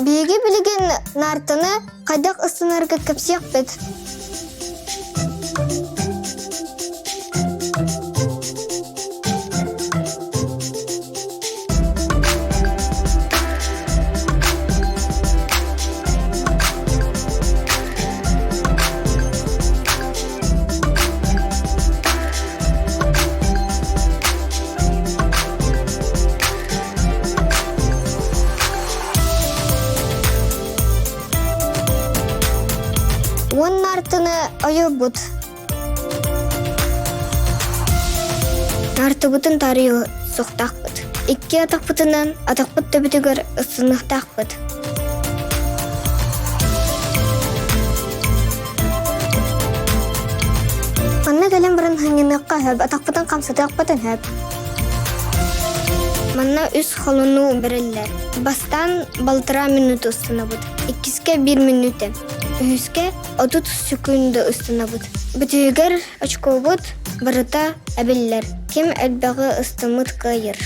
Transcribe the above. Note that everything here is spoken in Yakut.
Биһиги билигин наартаны хайдах ыстанарга кэпсиэхпит. Уонна артыны ойуурбут. Артыбытын тарыйы суохтаахпыт. Икки атахпытынан атахпыт төбөтүгэр ыстыныахтаахпыт. Манна кэлэн баран ханньыныахха сөп, атахпытын хамсатыахпытын сөп. Манна үс холонуу бэриллэр. Бастаан балтараа мүнүүтэ ыстанабыт, иккискэ биир мүнүүтэ, үһүскэ 30 секунда ыстанабыт. Бүтүгэр очкобут барыта эбиллэр. Ким элбэҕи ыстаммыт кыайар.